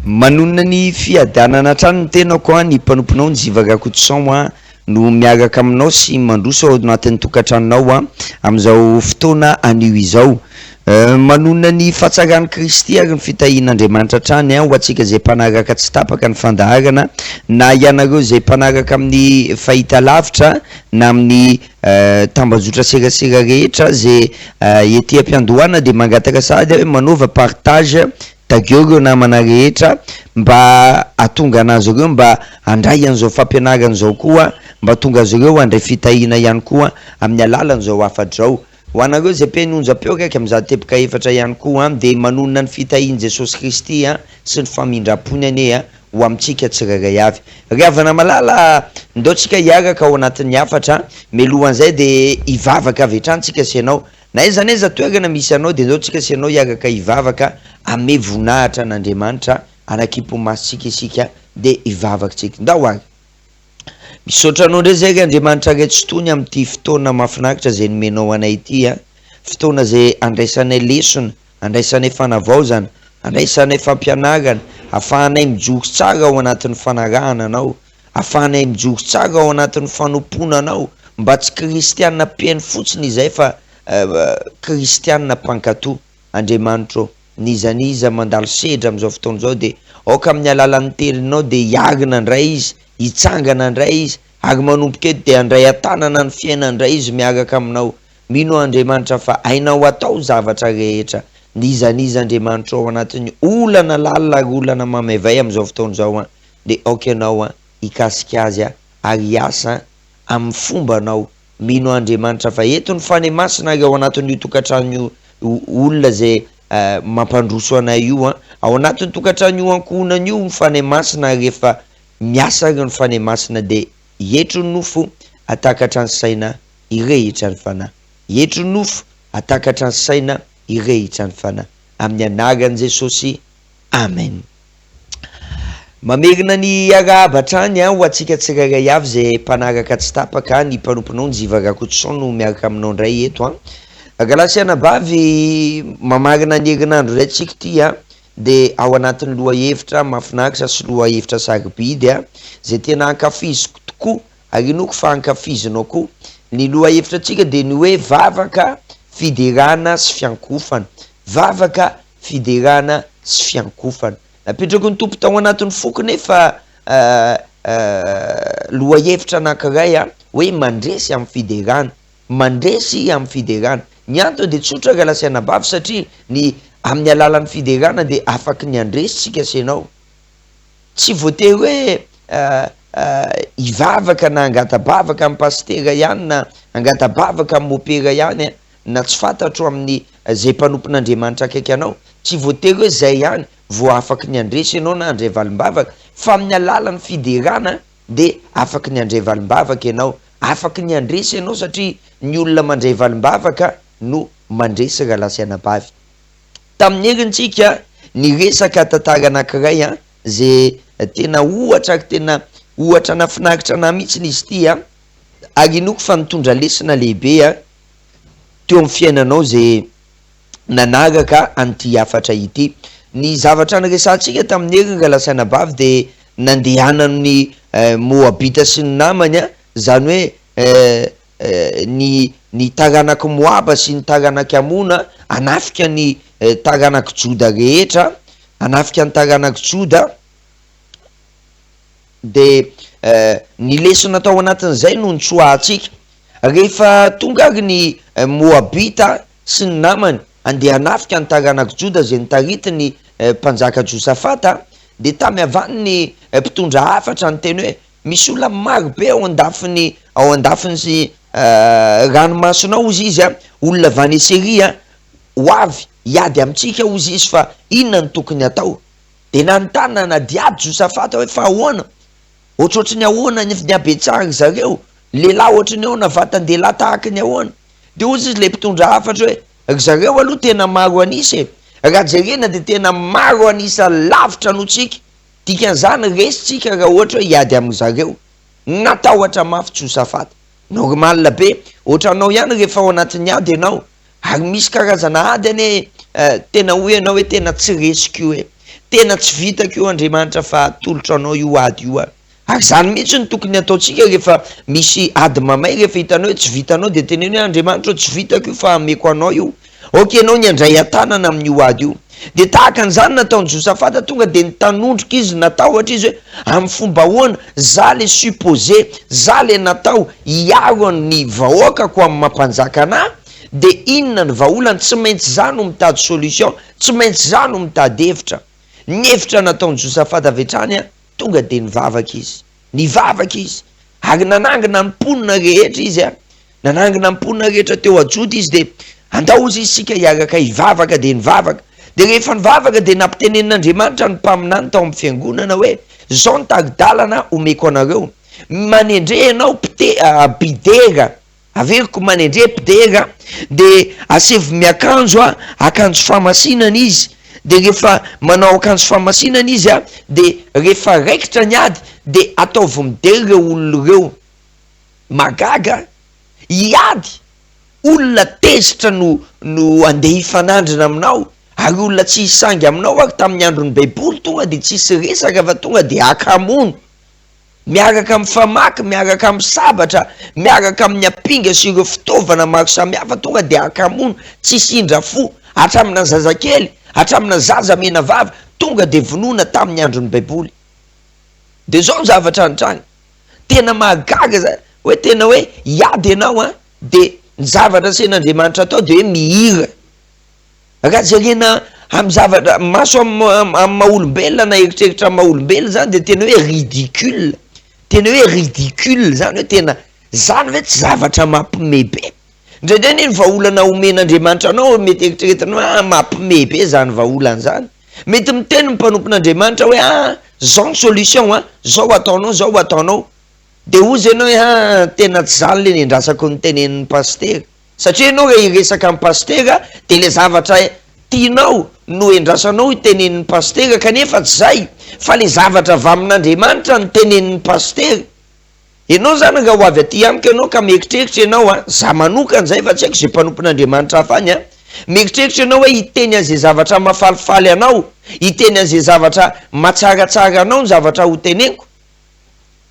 Manonona ny fiadanana hatrany ny tenako an, ny mpanomponao Njiva Rakotoson an, no miaraka aminao sy mandroso ao anatin'ny tokantranonao an, amin'izao fotoana anio izao. Manonona ny fahatsaran'i Kristy ary ny fitahian'Andriamanitra hatrany an, ho antsika izay mpanaraka tsy tapaka ny fandaharana, na ianareo izay mpanaraka amin'ny fahitalavitra na amin'ny tambajotra serasera rehetra izay ety am-piandohana dia mangataka sahady aho hoe manaova partage Tageo ireo namana rehetra mba hahatonga anazy ireo mba handray an'izao fampianarana izao koa, mba hahatonga azy ireo handray fitahiana ihany koa amin'ny alalan'izao hafatra izao. Ho anareo izay mpihaino onjam-peo 101 teboka efatra ihany koa dia manonona ny fitahian'i Jesosy Kristy sy ny famindram-pony anie ho amintsika tsirairay avy. Ry havana malala, ndao tsika hiaraka ao anatin'ny hafatra, mialohan'izay dia hivavaka avy hatrany tsika sy ianao. Na aiza na aiza toerana misy anao dia ndao tsika sy ianao hiaraka hivavaka hanome voninahitra an'Andriamanitra hanakipo masontsika isika dia hivavaka tsika. Ndao ary. Misaotra anao indray zay ry Andriamanitra Ray Tsitoha amin'ity fotoana mahafinaritra izay nomenao anay ity a. Fotoana izay andraisanay lesona, andraisanay fanavaozana, andraisanay fampianarana, afahanay mijoro tsara ao anatin'ny fanarahana anao. Afahanay mijoro tsara ao anatin'ny fanompoana Anao, mba tsy kristiana mpihaino fotsiny izahay fa kristiana mpankato. Andriamanitra ô, n'iza n'iza mandalo sedra amin'izao fotoana izao dia aoka amin'ny alalan'ny teninao dia hiarina indray izy, hitsangana indray izy, ary manomboka eto dia handray an-tanana ny fiainany indray izy miaraka Aminao. Mino aho Andriamanitra fa hainao atao zavatra rehetra. N'iza n'iza Andriamanitra ao anatin'ny olana lalina ary olana mamaivay amin'izao fotoana izao an, dia aoka ianao hikasika azy ary hiasa amin'ny fombanao. Mino Andriamanitra fa eto ny Fanahy Masina ary ao anatin'io tokantrano io olona izay mampandroso anay io, ao anatin'ny tokantrano io ankohonana io ny Fanahy Masina ary rehefa miasa ary ny Fanahy Masina dia hietry ny nofo hatakatra ny saina hirehitra ny Fanahy. Hietry ny nofo hatakatra ny saina hirehitra ny Fanahy. Amin'ny anaran'i Jesosy. Amen. Mamerina ny arahaba hatrany ho antsika tsirairay avy izay mpanaraka tsy tapaka ny mpanomponao Njiva Rakotoson no miaraka aminao indray eto an. Rahalahy sy anabavy, mamarana ny herinandro indray tsika ity an, dia ao anatin'ny lohahevitra mahafinaritra sy lohahevitra sarobidy an, izay tena ankafiziko tokoa ary inoako fa ankafizinao koa. Ny lohahevitra antsika dia ny hoe vavaka, fiderana sy fiankohofana. Vavaka, fiderana sy fiankohofana. Napetraky ny Tompo tao anatin'ny foko nefa lohahevitra anankiray hoe mandresy amin'ny fiderana. Mandresy amin'ny fiderana. Ny antony dia tsotra rahalahy sy anabavy satria ny amin'ny alalan'ny fiderana dia afaky ny handresy tsika sy ianao. Tsy voatery hoe hivavaka na hangata-bavaka amin'ny pasitera ihany na hangata-bavaka amin'ny mopera ihany na tsy fantatro amin'ny zay mpanompon'Andriamanitra akaiky anao. Tsy voatery hoe zay ihany vao afaky ny handresy ianao na handray valim-bavaka fa amin'ny alalan'ny fiderana dia afaky ny handray valim-bavaka ianao. Afaky ny handresy ianao satria ny olona mandray valim-bavaka no mandresy rahalahy sy anabavy. Tamin'ny heriny tsika niresaka tantara anakiray an, ze tena ohatra ary tena ohatra nafinaritra anah mihitsiny izy ity an, ary inoako fa nitondra lesona lehibe an teo amin'ny fiainanao ze nanaraka an'ity hafatra ity. Ny zavatra niresahantsika tamin'ny heriny rahalahy sy anabavy dia nandehanan'ny Moabita sy ny namany an, zany hoe ny ny taranak'i Moaba sy ny taranak'i Amona hanafika ny taranak'i Joda rehetra, hanafika ny taranak'i Joda, dia ny lesona tao anatin'izay no nitsoahantsika. Rehefa tonga ary ny Moabita sy ny namany handeha hanafika ny taranak'i Joda izay notaritin'ny mpanjaka Josafata, dia tamy avy any ny mpitondra hafatra niteny hoe, Misy olona maro be ao andafin'ny ao andafin'ny ranomasina ao hozy izy a, olona avy any Syria ho avy hiady amintsika hozy izy fa inona no tokony hatao? Dia nanontany nanadihady Josafata hoe fa ahoana? Ohatrohatry ny ahoana ny habetsahan-dry zareo? Lehilahy ohatry ny ahoana? Vatan-dehilahy tahaka ny ahoana? Dia hozy izy ilay mpitondra hafatra hoe ry zareo aloha tena maro an'isa e! Raha jerena dia tena maro an'isa lavitra noho tsika. Dikan'izany resy tsika raha ohatra hoe hiady amin zareo. Natahotra mafy Josafata. Normal be. Ohatranao ihany rehefa ao anatin'ny ady ianao. Ary misy karazana ady anie tena hoy ianao hoe tena tsy resiko io e. Tena tsy vitako io Andriamanitra fa atolotro anao io ady io a. Ary izany mihitsy no tokony hataontsika rehefa misy ady mamay, rehefa hitanao hoe tsy vitanao dia teneno hoe Andriamanitra ô tsy vitako io fa ameko anao io. Aoka ianao ny handray an-tanana amin'io ady io. Dia tahaka an'izany nataon'i Josafata, tonga dia nitanondrika izy, natahotra izy hoe amin'ny fomba ahoana, za le supposé, za le natao hiaro ny vahoakako amin'ny maha mpanjaka anah, dia inona ny vahaolana, tsy maintsy za no mitady solution, tsy maintsy za no mitady hevitra. Ny hevitra nataon'i Josafata avy hatrany an, tonga dia nivavaka izy. Nivavaka izy, ary nanangona ny mponina rehetra izy an, nanangona ny mponina rehetra teo a Joda izy dia, andao hozy isika hiaraka hivavaka, dia nivavaka. Dia rehefa nivavaka dia nampitenenin'Andriamanitra ny mpaminany tao amin'ny fiangonana hoe, izao ny tari-dalana omeko anareo, manendre ianao mpite, mpidera, Averiko manendre mpidera de asevo miakanjo a akanjo famasinana izy de rehefa manao akanjo famasinana izy a de rehefa raikitra ny ady de ataovy midera ireo olona ireo. Mahagaga hiady olona tezitra no no andeha hifanandrina aminao ary olona tsy hisangy aminao ary tamin'ny andron'ny baiboly tonga de tsisy resaka fa tonga de haka hamono. Miaraka amin'ny famaky, miaraka amin'ny sabatra, miaraka amin'ny ampinga sy ireo fitaovana maro samihafa tonga dia haka-mono, tsisy indra fo, hatramina zazakely, hatramina zaza menavava, tonga dia vonoina tamin'ny andron'ny baiboly. Dia izao ny zavatra nitranga, tena mahagaga zany, hoe tena hoe hiady ianao an, dia ny zavatra asain'Andriamanitra atao dia hoe mihira. Raha jerena amin'ny zavatra maso amin'ny maha olombelona na eritreritra amin'ny maha olombelona zany de tena hoe ridicule, tena hoe ridicule zany hoe tena zany ve tsy zavatra mampime be? Indraindray anie ny vahaolana omen'Andriamanitra anao mety eritreretinao hoe ah mampime be zany vahaolana zany, mety miteny ny mpanompon'Andriamanitra hoe ah zao ny solution an, zao ataonao, zao ataonao, de hozy ianao hoe ah tena tsy zany le nendrasako notenenin'ny pasitera. Satria ianao raha hiresaka amin'i pasitera dia ilay zavatra tianao no endrasanao hotenenin'i pasitera kanefa tsy izay fa ilay zavatra avy amin'Andriamanitra no tenenin'i pasitera. Ianao izany raha ho avy aty amiko ianao ka mieritreritra ianao an, za manokana izay fa tsy haiko izay mpanompon'Andriamanitra hafa any an, mieritreritra ianao hoe hiteny an'izay zavatra mahafalifaly anao, hiteny an'izay zavatra mahatsaratsara anao ny zavatra hoteneniko,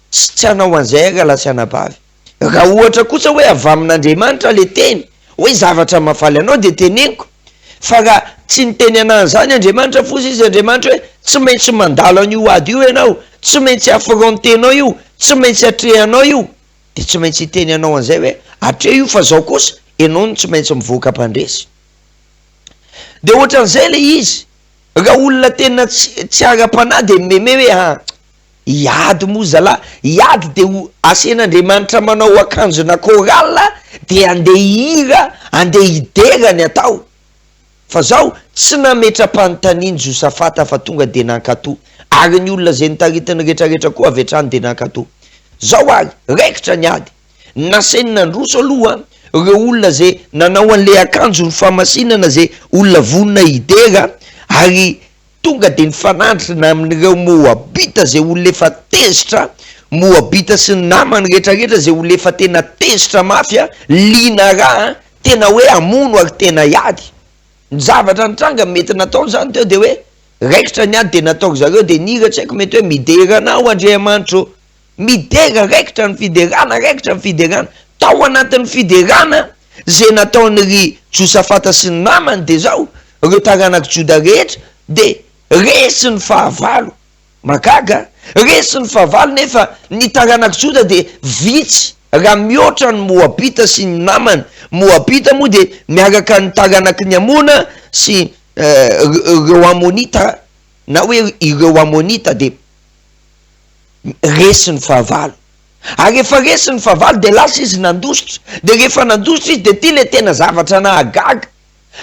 tsy tsy hanao an'izay aho rahalahy sy anabavy. Raha ohatra kosa hoe avy amin'Andriamanitra le teny, hoe zavatra mahafaly anao dia teneniko, fa raha tsy niteny anah an'izany Andriamanitra foza izy Andriamanitra hoe tsy maintsy mandalo an'io ady io ianao, tsy maintsy affronter-nao io, tsy maintsy atrehanao io, dia tsy maintsy hiteny anao an'izay hoe atreho io fa zao kosa ianao no tsy maintsy mivoaka mpandresy. Dia ohatran'izay le izy, raha olona tena tsy tsy ara-panahy dia mimeme hoe ah. Hiady moa zalahy, hiady de ho asain'Andriamanitra manao akanjona chorale de andeha hihira, andeha hidera ny atao. Fa zao, tsy nametra-panontaniany Josafata fa tonga de nankato, ary ny olona zay notaritiny retraretra koa avy hatrany de nankato. Zao ary, raikitra ny ady. Nasainy nandroso aloha ireo olona zay nanao an'le akanjo ny fahamasinana zay olona vonona hidera, ary Tonga dia nifanandrina amin'ireo Moabita izay olona efa tezitra, Moabita sy ny namany rehetrarehetra izay olona efa tena tezitra mafy, liana ra, tena hoe hamono ary tena hiady. Ny zavatra nitranga mety nataony izany teo dia hoe raikitra ny ady dia nataon-dry zareo dia nihira tsy haiko mety hoe midera anao Andriamanitra ô. Midera, raikitra ny fiderana, raikitra ny fiderana. Tao anatin'ny fiderana izay nataon'i ry Josafata sy ny namany dia izao, ireo taranak'i Joda rehetra dia resy ny fahavalo. Mahagaga an! Resy ny fahavalo nefa ny taranak'i Joda dia vitsy raha mihoatra ny Moabita sy ny namany. Moabita moa dia miaraka ny taranaky ny Amona sy ireo Amonita na hoe ireo Amonita dia. Resy ny fahavalo. Ary rehefa resy ny fahavalo dia lasa izy nandositra. Dia rehefa nandositra izy dia ity ilay tena zavatra nahagaga.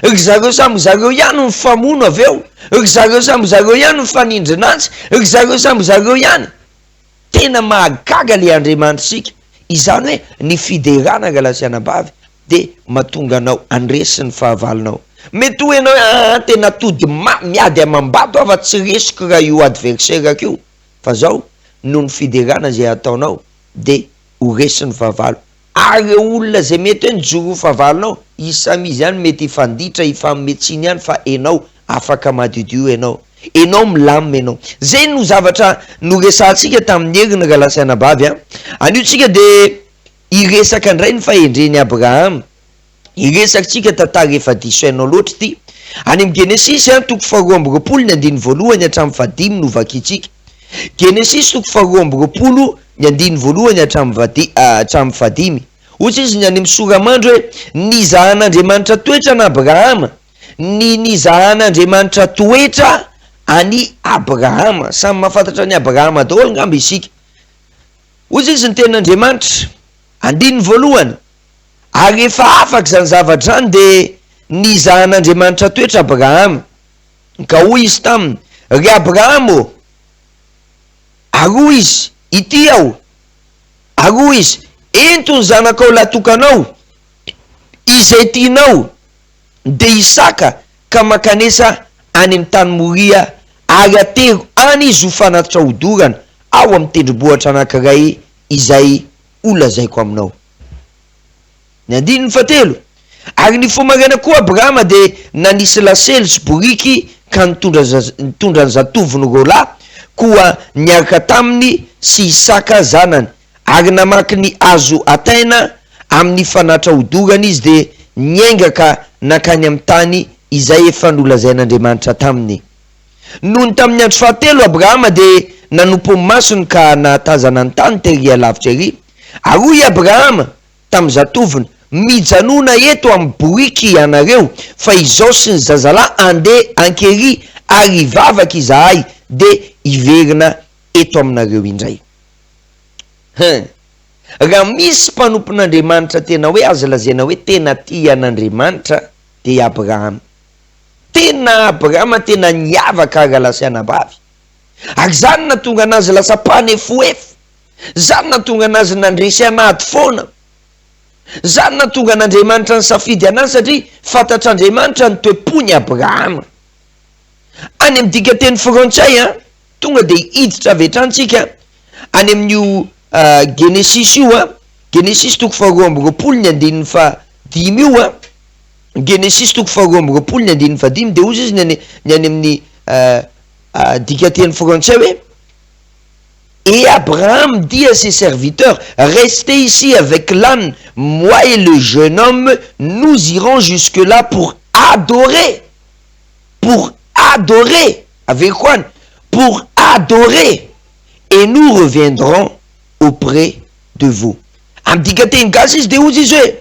Ry zareo samy zareo ihany no nifamono avy eo. Ry zareo samy zareo ihany no nifanindrina antsy. Ry zareo samy zareo ihany. Tena mahagaga ilay Andriamanitr'isika. Izany hoe ny fiderana rahalahy sy anabavy dia mahatonga anao handresy ny fahavalonao. Mety ho ianao hoe aa tena tody ma miady amam-bato aho fa tsy resiko raha io adversaire-ko io. Fa zao, noho ny fiderana izay ataonao, dia ho resy ny fahavalo. Ary ireo olona izay mety hoe nijoro ho fahavalonao, izy samy izy ihany mety hifanditra, hifanome tsiny ihany fa enao afaka madiodio enao. Enao milamina enao. Zay no zavatra noresahantsika tamin'ny heriny rahalahy sy anabavy a. Anio tsika dia hiresaka indray ny fahendren'i Abrahama. Hiresaka tsika tantara efa diso hainao loatra ity. Any amin'ny Genesisy a, toko faharoa amby roapolo ny andininy voalohany hatramin'ny fahadimy no vakintsika. Genesisy toko faharoa amby roapolo ny andininy voalohany hatramin'ny vadi- hatramin'ny fahadimy. Hoy izy ny any amin'ny sora-mandry hoe, Nizahan'Andriamanitra toetra an'Abrahama. Ny nizahan'Andriamanitra toetra an'i Abrahama. Samy mahafantatra an'i Abrahama daholo angamba isika. Hoy izy ny tenin'Andriamanitra, andininy voalohany, Ary rehefa afaka izany zavatra izany dia nizahan'Andriamanitra toetra Abrahama, ka hoy Izy taminy, Ry Abrahama ô! Ary hoy izy, Ity aho. Ary hoy Izy, Ento ny zanakao lahitokanao, izay tianao, dia Isaka, ka mankanesa any amin'ny tany Moria, ary atero any izy ho fanatitra hodorana, ao amin'ny tendrombohitra anankiray izay holazaiko aminao. Ny andininy fahatelo, Ary nifoha maraina koa Abrahama dia nanisy lasely sy boriky ka nitondra nitondra ny zatovony roalahy koa niaraka taminy sy Isaka zanany, ary namaky ny hazo hataina amin'ny fanatra hodorana izy dia niainga ka nankany amin'ny tany izay efa nolazain'Andriamanitra taminy. Nony tamin'ny andro fahatelo Abrahama dia nanompo ny masony ka nahatazana ny tany tery alavitra ery. Ary hoy i Abrahama tamin'ny zatovony, Mijanòna eto amin'ny boriky ianareo, fa izaho sy ny zazalahy handeha hankery ary hivavaka izahay, dia hiverina eto aminareo indray. Hein! Raha misy mpanompon'Andriamanitra tena hoe azo lazaina hoe tena tia an'Andriamanitra, dia i Abrahama. Tena Abrahama tena niavaka rahalahy sy anabavy. Ary izany nahatonga anazy lasa mpanefoefo. Izany nahatonga anazy nandresy an'ady foana. Izany nahatonga an'Andriamanitra nisafidy anazy satria fantatr'Andriamanitra ny toe-pon'i Abrahama. Any amin'ny dikanteny frantsay an, tonga dia hiditra avy hatrany tsika any amin'io Genesisy io an, Genesisy toko faharoa amby roapolo ny andininy fahadimy io an, Genesisy toko faharoa amby roapolo ny andininy fahadimy dia hozy izy ny any ny any amin'ny dikanteny frantsay hoe: Et Abraham dit à ses serviteurs, Restez ici avec l'âne, moi et le jeune homme, nous irons jusque-là pour adorer, pour adorer, averiko any, pour adorer, et nous reviendrons auprès de vous. Amin'ny dikanteny gasy izy dia hozy izy hoe,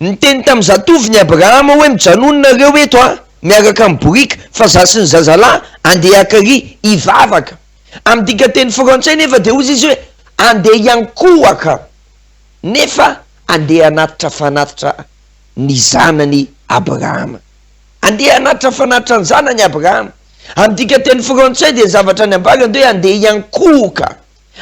Niteny tamin'ny zatovony i Abrahama hoe, Mijanona nareo eto an, miaraka amin'ny boriky, fa za sy ny zazalahy andeha haka-ry hivavaka. Amin'ny dikanteny frantsay nefa dia hozy izy hoe, Andeha hiankohoka, nefa andeha hanatitra fanatitra ny zanany Abrahama. Andeha hanatitra fanatitra ny zanany Abrahama. Amin'ny dikanteny frantsay dia ny zavatra ny ambarany dia hoe andeha hiankohoka,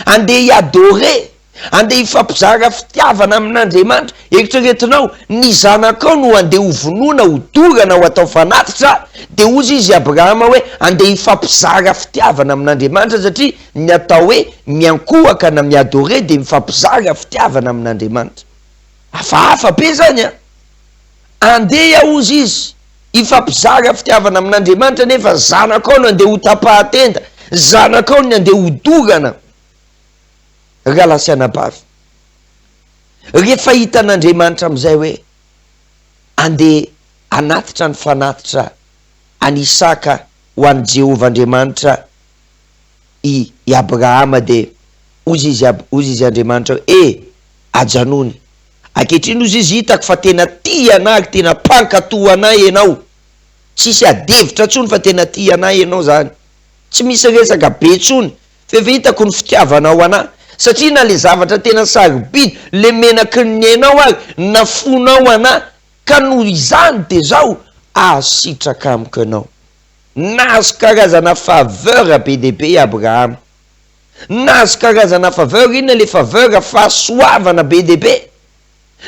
andeha hi-adorer. Andeha hifampizara fitiavana amin'Andriamanitra. Eritreretinao, ny zanakao no andeha ho vonoina, ho dorana, ho atao fanatitra, dia hozy izy Abrahama hoe, andeha hifampizara fitiavana amin'Andriamanitra, satria ny atao hoe miankohaka na mi-adorer dia mifampizara fitiavana amin'Andriamanitra. Hafahafa be izany an! Andeha hozy izy hifampizara fitiavana amin'Andriamanitra nefa zanakao no andeha ho tapahan-tenda, zanakao no andeha ho dorana. Rahalahy sy anabavy, rehefa hitan'Andriamanitra amin'izay hoe andeha hanatitra ny fanatitra an'i Isaka ho an'i Jehovah Andriamanitra i i Abrahama, dia hoy izy, hoy izy Andriamanitra hoe, E, ajanony. Ankehitriny, hoy izy, hitako fa tena tia anà ary tena mpankatò anà ianao. Tsisy adihevitra intsony fa tena tia anà ianao izany. Tsy misy resaka be intsony. F'efa hitako ny fitiavanao anah satria na le zavatra tena sarobidy le menaky ny ainao ary nafonao anah ka noho izany de zao azo sitraka amiko ianao. Nahazo karazana faveur be dia be i Abrahama. Nahazo karazana faveur, inona le faveur? Fahasoavana be dia be.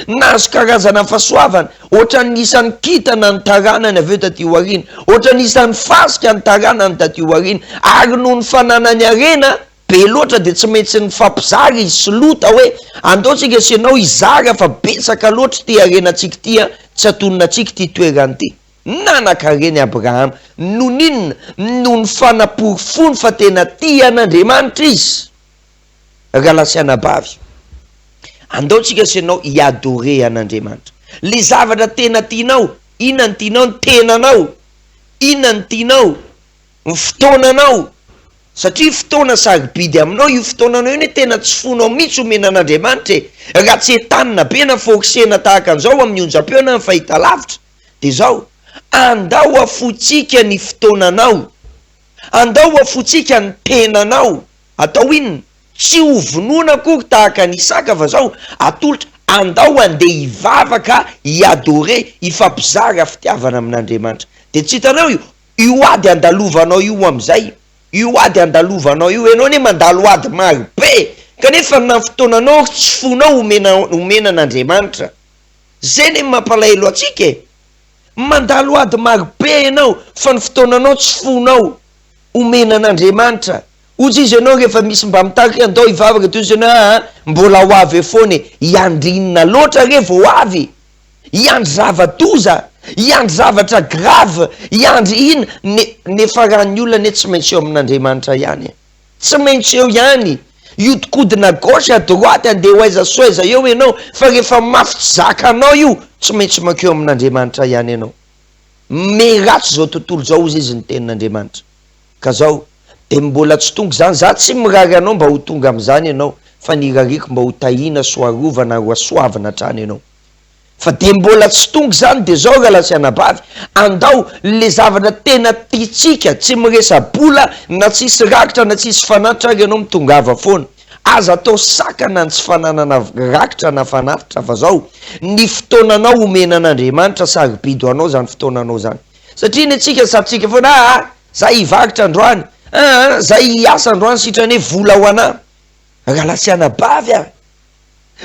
Nahazo karazana fahasoavana, ohatran'ny isan'ny kintana ny taranany avy eo taty aoriana, ohatran'ny isan'ny fasika ny taranany taty aoriana, ary noho ny fananany harena be loatra dia tsy maintsy nifampizara izy sy Lota hoe, andao tsika sy ianao hizara fa betsaka loatra ity harenantsika ity an, tsy antonona antsika ity toerana ity. Nanan-karena i Abrahama. Noho ny inona? Noho ny fanaporofoany fa tena tia an'Andriamanitra izy. Rahalahy sy anabavy, andao tsika sy ianao hi-adorer an'Andriamanitra. Le zavatra tena tianao, inona no tianao? Ny tenanao. Inona no tianao? Ny fotoananao. Satria fotoana sarobidy aminao io fotoananao io anie tena tsy fonao mihitsy omena an'Andriamanitra e! Raha tsy entanina be na forcer-na tahaka an'izao amin'ny onjam-peo na amin'ny fahitalavitra dia izao, andao afointsika ny fotoananao, andao afointsika ny tenanao, atao inona? Tsy ho vonoina akory tahaka an'i Isaka fa izao, atolotra, andao handeha hivavaka, hi-adorer, hifampizara fitiavana amin'Andriamanitra. Dia tsy hitanao io, io ady andalovanao io amin'izay, io ady andalovanao io, ianao anie mandalo ady maro be, kanefa na ny fotoananao ary tsy fonao omena omena an'Andriamanitra. Zay anie ny mampalahelo antsika e! Mandalo ady maro be ianao fa ny fotoananao tsy fonao omena an'Andriamanitra. Hoy izy ianao rehefa misy mba mitarika hoe andao hivavaka dia hoy izy ianao aa mbola ho avy eo foana e! Hiandry inona loatra re vao avy? Hiandry zava-doza? Hiandry zavatra grave? Hiandry inona? Ne, nefa raha ny olona anie tsy maintsy eo amin'Andriamanitra ihany e! Tsy maintsy eo ihany! Hiodikodina gauche à droite andeha ho aiza sy ho aiza eo ianao fa rehefa mafy tsy zakanao io tsy maintsy mankeo amin'Andriamanitra ihany ianao. Miha ratsy izao tontolo izao hozy izy ny tenin'Andriamanitra. Ka zao, dia mbola tsy tonga izany, za tsy mirary anao mba ho tonga amin'izany ianao fa ny irariako mba ho tahiana sy ho arovana ary ho hasoavina hatrany ianao. Fa dia mbola tsy tonga izany dia zao rahalahy sy anabavy, andao le zavatra tena tiantsika, tsy miresa-bola na tsisy rakitra na tsisy fanatitra ary ianao mitongava foana. Aza atao sakana ny tsy fananana rakitra na fanatitra fa zao, ny fotoananao omena an'Andriamanitra sarobidy ho anao zany fotoananao zany. Satria ny antsika sarintsika foana aa za hivarotra androany, aa za hiasa androany sitrany hoe vola ho anah. Rahalahy sy anabavy a!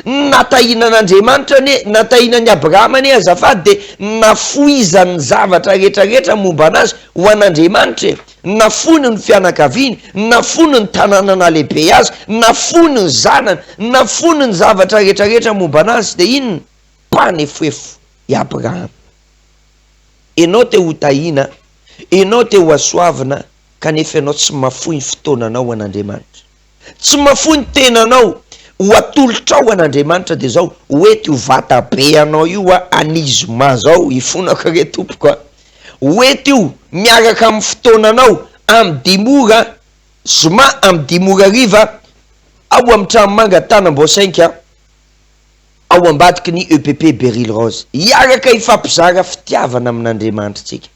Natahiana an'Andriamanitra anie, natahiana an'i Abrahama anie azafady dia nafoizany ny zavatra rehetra rehetra momba anazy ho an'Andriamanitra e! Nafoiny ny fianakaviany, nafoiny ny tanàna nahalehibe azy, nafoiny ny zanany, nafoiny ny zavatra rehetra rehetra momba anazy dia inona? Mpanefoefo i Abrahama. Enao te ho tahiana, enao te ho hasoavina kanefa ianao tsy mafoy ny fotoananao ho an'Andriamanitra. Tsy mafoy ny tenanao ho atolotrao an'Andriamanitra dia zao, hoety io vata be anao io a any zoma zao, ifonako re tompoko a, hoety io miaraka amin'ny fotoananao amin'ny dimy ora, zoma amin'ny dimy ora hariva ao amin'ny tranomanga Tanambao cinq ao ambadiky ny EPP Beryl Rose. Hiaraka hifampizara fitiavana amin'Andriamanitra tsika.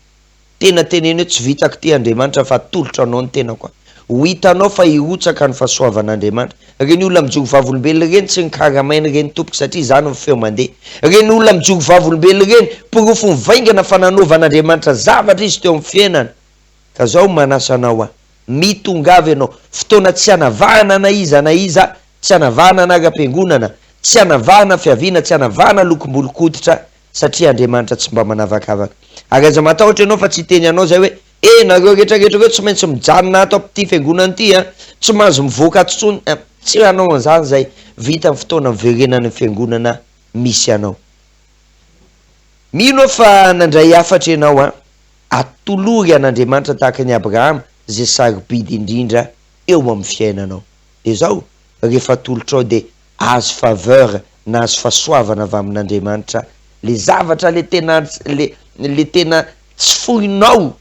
Tena teneno hoe tsy vitako ity Andriamanitra fa atolotro anao ny tenako a. Ho hitanao fa hirotsaka ny fahasoavan'Andriamanitra. Ireny olona mijoro vavolombelona ireny tsy nikaramaina ireny tompoko satria izany ny feo mandeha. Ireny olona mijoro vavolombelona ireny porofo mivaingana fa nanaovan'Andriamanitra zavatra izy teo amin'ny fiainany. Ka zao manasa anao aho. Mitongava ianao. Fotoana tsy hanavahana na iza na iza, tsy hanavahana anaram-piangonana, tsy hanavahana fiaviana, tsy hanavahana lokom-bolon-koditra, satria Andriamanitra tsy mba manavakavaka. Ary aza matahotra ianao fa tsy hiteny anao izay hoe, Eh, nareo rehetra rehetra ireo tsy maintsy mijanona ato amin'ity fiangonana ity an! Tsy mahazo mivoaka ato intsony an! Tsy hanao an'izany izay. Vita ny fotoana miverenana ny fiangonana misy anao. Mino aho fa nandray hafatra ianao an! Atolory an'Andriamanitra tahaka an'i Abrahama izay sarobidy indrindra eo amin'ny fiainanao. Dia izao, rehefa atolotrao dia azo faveur na azo fahasoavana avy amin'Andriamanitra le zavatra le tena le le tena tsy foinao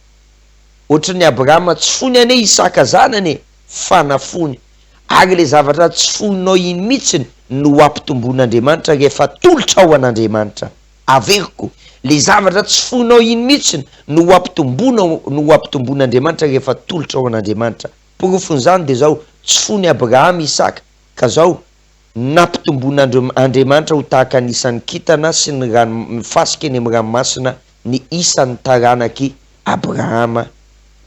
ohatran'i Abrahama tsy foiny anie Isaka zanany e fa nafony ary le zavatra tsy foinao iny mitsiny no ho ampitomboin'Andriamanitra rehefa atolotrao an'Andriamanitra averiko le zavatra tsy foinao iny mitsiny no ho ampitomboinao no ho ampitomboin'Andriamanitra rehefa atolotrao an'Andriamanitra porofon'izany de zao tsy foin'i Abrahama Isaka Ka zao, nampitomboin'Andri Andriamanitra ho tahaka ny isan'ny kintana sy ny rano ny fasika eny amin'ny ranomasina ny isan'ny taranak'i Abrahama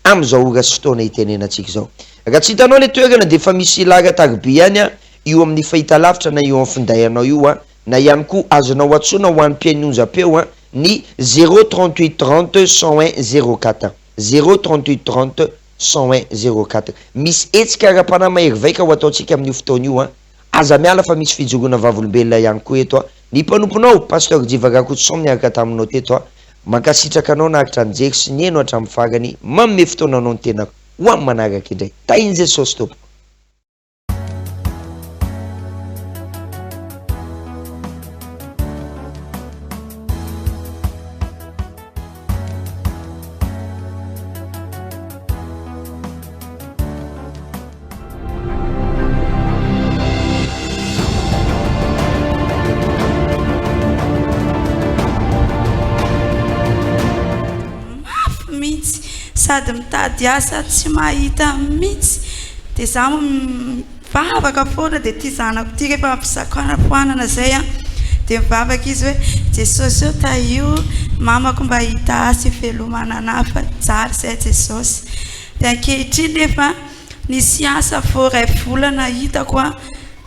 amin'izao ora sy fotoana itenenantsika izao. Raha tsy hitanao ilay toerana dia efa misy lara taroby ihany an, io amin'ny fahitalavitra na io amin'ny finday anao io an, na ihany koa azonao antsoina ho an'ny mpihaino onjam-peo an, ny zéro 38 30 101 04, zéro 38 30 101 04. Misy hetsika ara-panahy mahery vaika ho ataontsika amin'io fotoana io an! Aza miala fa misy fijoroana vavolombelona ihany koa eto an! Ny mpanomponao, Pasteur Jiva Rakotoson niaraka taminao teto an! Mankasitraka anao naharitra nijery sy nihaino hatramin'ny farany, manome fotoana anao ny tenako ho amin'ny manaraka indray. Tahin'i Jesosy tompoko. Mafy mihitsy sady mitady asa tsy mahita mihitsy dia za mivavaka foana dia ity zanako ity rehefa ampisakafoanana zay an dia mivavaka izy hoe Jesosy ô tahio mamako mba hahita asa hivelomana anah fa jaly zay Jesosy dia ankehitriny nefa Nisy asa vao iray volana hitako an,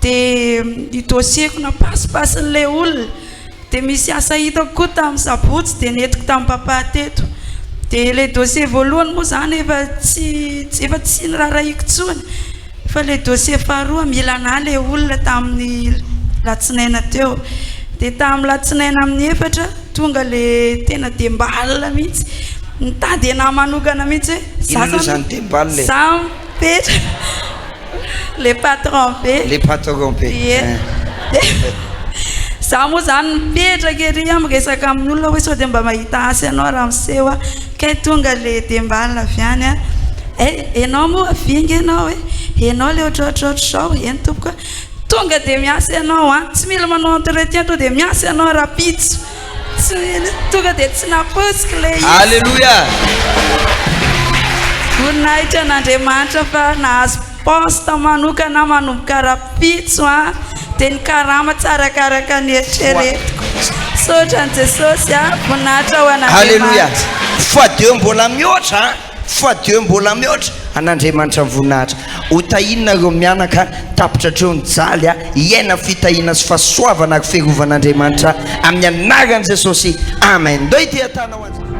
dia ny dossier-ko napasipasin'ilay olona, dia misy asa hitako koa tamin'ny sabotsy dia nentiko tamin'i papa teto, dia ilay dossier voalohany moa izany efa tsy efa tsy noraharahiako intsony, fa ilay dossier faharoa mila anà ilay olona tamin'ny latsinaina teo, dia tamin'ny latsinaina amin'ny efatra Tonga le tena dembal mihitsy, nitady anah manokana mihitsy hoe za Inona aloha zany dembal e? Za mipetraka le patron be. Le patron be. Ie. Za moa zany mipetraka ery aho miresaka amin'olona hoe sao dia mba mahita asa ianao ramose a, kay tonga le dembal avy any a, eh enao moa avy ange enao e, enao le ohatrohatrohatr'izao, eny tompoko a. Tonga dia miasa ianao an! Tsy mila manao entretien tonga dia miasa ianao rahampitso. Tsy mila, tonga dia tsy nampoiziko ilay izy. Alléluia! Voninahitra an'Andriamanitra fa nahazo poste manokana aho manomboka rahampitso an! Dia ny karama tsy arakaraka ny eritreretiko. Misaotra an'i Jesosy an! Voninahitra ho Alléluia! an'Andriamanitra. Fois deux mbola mihoatra an! Fois Dieu mbola mihoatra an'Andriamanitra ny voninahitra. Ho tahiana ireo mianaka, tapitra hatreo ny jaly, hiaina fitahiana sy fahasoavana ary fiarovan'Andriamanitra amin'ny anaran'i Jesosy. Amen. Ndao ity atanao an'i Jesosy.